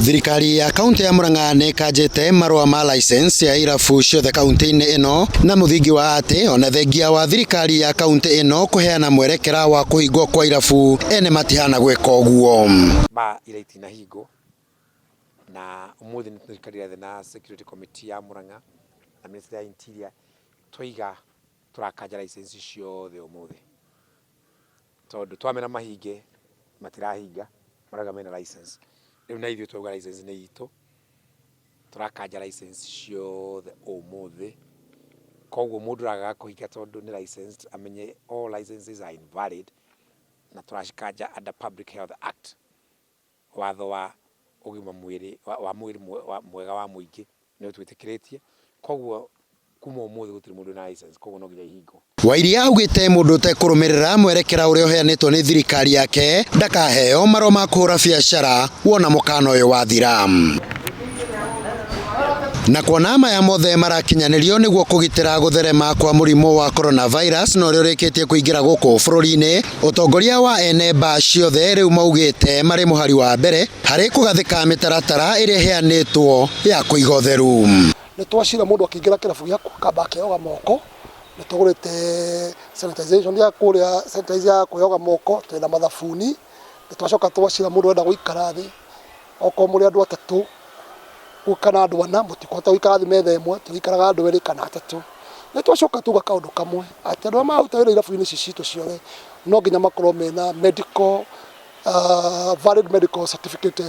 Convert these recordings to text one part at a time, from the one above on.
Thirikari ya kaunti ya Murang'a nĩ ĩkanjĩte marũa ma license ya irabu ciothe kaunti-inĩ ĩno na mũthingi wa atĩ ona thengia wa thirikari ya kaunti ĩno kũheana mwerekera wa kũhingwo kwa irabu ene matihana gwĩka ũguo. Ba ira itinahingwo na umuthi nĩ tũikarire thĩ na security committee ya Murang'a na ministry ya interior twaiga tũrakanja license ciothe ũmũthĩ tondũ twamera mahinge matirahinga marauga mena license rĩu na ithuĩ twauga license nĩ itũ tũrakanja license ciothe ũmũthĩ koguo mũndũ ũragaga kũhinga tondũ nĩ licensed amenye all licenses are invalid na tũracikanja under Public Health Act watho wa ũgima mwĩrĩ wa mwĩrĩ mwega wa mũingĩ nĩ ũtwĩtĩkĩrĩtie koguo kuma ũmũthĩ gũtirĩ mũndũ wĩna license koguo no nginya ihingwo. Wairia augĩte mũndũ ũtekũrũmĩrĩra mwerekera ũrĩa ũheanĩtwo nĩ thirikari yake ndakaheo marũa ma kũhũra biacara wona mũkana ũyũ wathira. Na kuona maya mothe marakinyanĩrio nĩguo kũgitĩra gũtherema kwa mũrimũ wa coronavirus na ũrĩa ũrĩkĩtie kũingĩra gũkũ bũrũri-inĩ, ũtongoria wa ene mbaa ciothe rĩu maugĩte marĩ mũhari wa mbere harĩ kũgathĩka mĩtaratara ĩrĩa ĩheanĩtwo ya kũiga ũtheru. Nĩ twacira mũndũ akĩingĩra kĩrabu gĩaku akamba akeoga moko, nĩ tũgũrĩte sanitization ya kũrĩa sanitizer ya kwĩyoga moko, twĩna mathabuni, nĩ twacoka twacira mũndũ ũrenda gũikara thĩ, okorwo mũrĩ andũ atatũ kana andũ ana mũtikũhota gũikara thĩ metha ĩmwe, tũrĩikaraga andũ erĩ kana atatũ. Nĩ twacoka twauga kaũndũ kamwe, atĩ andũ arĩa mararuta wĩra irabu-inĩ ici citũ ciothe, no nginya makorwo mena medical valid medical certificate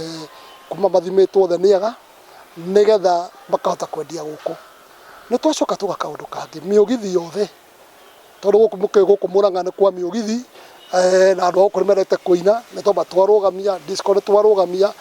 kuma mathimĩtwo othe nĩ ega, nĩgetha makahota kwendia gũkũ. Nĩ twacoka twauga kaũndũ kangĩ, mĩũgithi yothe tondũ gũkũ mũkĩũĩ gũkũ Mũrang'a nĩ kwa mĩũgithi na andũ a gũkũ nĩ mendete kũina, nĩ twamba twarũgamia, disco nĩ twarũgamia,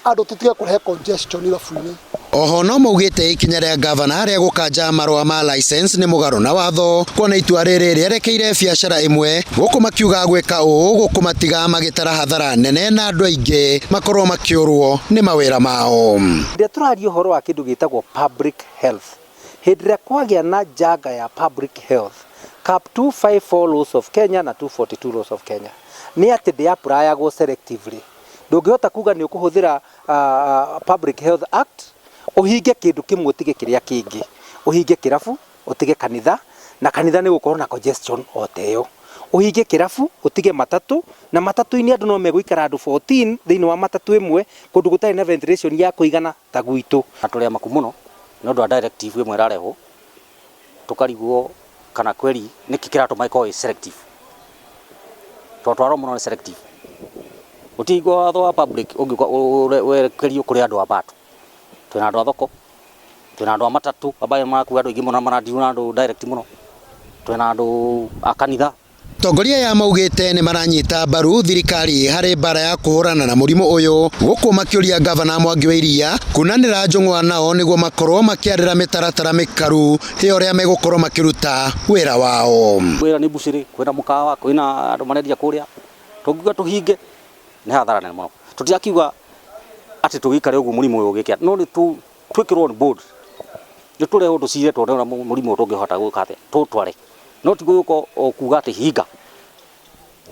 andũ tũtige kũrehe congestion irabu-inĩ. Oho no maugĩte ikinya rĩa ngavana rĩa gũkanja marũa ma license nĩ mũgarũ na watho kuona itua rĩrĩ rĩerekeire biacara ĩmwe gũkũ makiuga gwĩka ũũ gũkũmatiga magĩtara hathara nene na andũ aingĩ makorwo makĩũrwo nĩ mawĩra mao. Hĩndĩ ĩrĩa tũraria ũhoro wa kĩndũ gĩtagwo public health, hĩndĩ ĩrĩa kwagĩa na njanga ya public health, Cap 254 Laws of Kenya na 242 Laws of Kenya, nĩ atĩ ndĩ apply-agwo selectively. Ndũngĩhota kuga nĩ ũkũhũthĩra Public Health Act ũhinge kĩndũ kĩmwe ũtige kĩrĩa kĩngĩ, ũhinge kĩrabu ũtige kanitha, na kanitha nĩ gũkorwo na congestion o ta ĩyo. Ũhinge kĩrabu ũtige matatũ, na matatũ-inĩ andũ no megũikara andũ 14 thĩinĩ wa matatũ ĩmwe kũndũ gũtarĩ na ventilation ya kũigana ta gwitũ. Na tũrĩ amaku mũno nĩ ũndũ wa directive ĩmwe ĩrarehwo tũkarigwo kana kweli nĩkĩ kĩratũma ĩkorwo ĩ selective tondũ twarora mũno nĩ selective gũtirĩ hingo watho wa public ũngĩũka werekerio kũrĩ andũ a mbatũ twĩna andũ a thoko twĩna andũ a matatũ ambaye marakua andũ aingĩ mũno na maradeal na andũ direct mũno twĩna andũ a kanitha. Atongoria aya maugĩte nĩ maranyita mbaru thirikari harĩ mbara ya kũhũrana na mũrimũ ũyũ gũkũ makĩũria ngavana Mwangi wa Iria kunanĩra njũng'wa nao nĩguo makorwo makĩarĩra mĩtaratara mĩkaru ya ũrĩa megũkorwo makĩruta wĩra wao. Wĩra nĩ mbucĩrĩ, kwĩna mũkawa, kwĩna andũ marendia kũrĩa, tũngiuga tũhinge nĩ hathara nene mũno. Tũtirakiuga atĩ tũgĩikare ũguo mũrimũ ũyũ ũgĩke, no nĩ twĩkĩrwo on board, nĩ tũrehwo tũcire tuone ũrĩa mũrimũ ũyũ tũngĩhota gwĩka atĩa, tũũtware. No ti gũka o kuga atĩ hinga,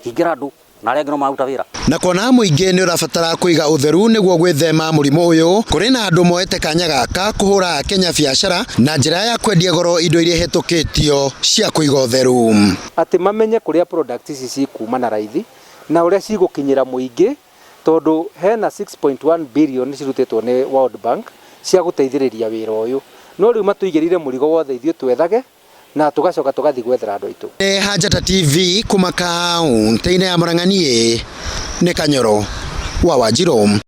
hingĩra andũ na arĩa angĩ no mararuta wĩra. Na kuona mũingĩ nĩ ũrabatara kũiga ũtheru nĩguo gwĩthema mũrimũ ũyũ, kũrĩ na andũ moete kanya gaka kũhũra Akenya biacara na njĩra ya kwendia goro indo iria ihĩtũkĩtio cia kũiga ũtheru. Atĩ mamenye kũrĩa products ici cikuma na raithi na ũrĩa cigũkinyĩra mũingĩ tondũ hena 6.1 billion cirutĩtwo nĩ World Bank cia gũteithĩrĩria wĩra ũyũ. No rĩu matũigĩrĩire mũrigo wothe ithuĩ twethage na tũgacoka tũgathiĩ gwethera andũ aitũ. Ha Njata TV kuma kaunti-inĩ ya Murang'a niĩ nĩ Kanyoro wa Wanjirũ.